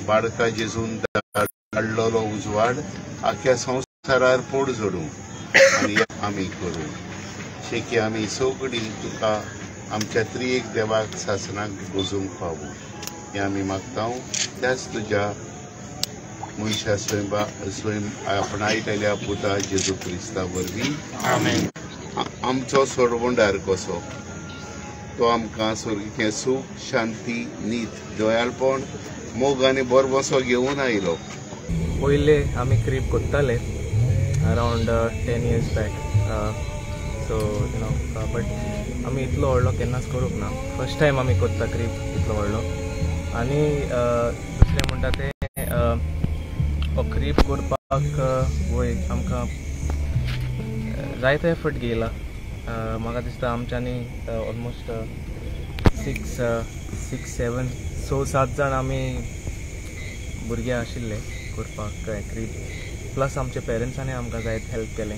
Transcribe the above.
बाळका जेजून धाडलेलो उजवाड आख्या संवसारार पोड जोडूं आनी आमी करूं शेकी आमी सगळीं तुका आमच्या त्रिएक देवाक सासणाक गोजूंक पावूं हें आमी मागता. त्याच तुज्या मनशा स्वयं आपणायतल्या पुता जेजू क्रिस्ता वरवीं आमेन. आमचो सोडवणदार कसो तो आमकां स्वर्गीचें सूख, शांती, नीत, दयाळपण, मोग आनी बरबसो घेवन आयलो. पयले आमी क्रीब करताले around 10 years back, so you know, but आमी इतलो व्हडलो केन्नाच करूंक ना. फर्स्ट टायम आमी करता क्रीब इतलो व्हडलो. आनी दुसरें म्हणटा तें हो क्रीब करपाक वय आमकां जायतो एफर्ट घेयला. म्हाका दिसता आमच्यांनी ऑलमोस्ट 6, 7, 6, 7 जाण आमी भुरगे आशिल्ले करपाक क्रीब. प्लस आमच्या पेरंट्सांनी आमकां जायत हेल्प केलें.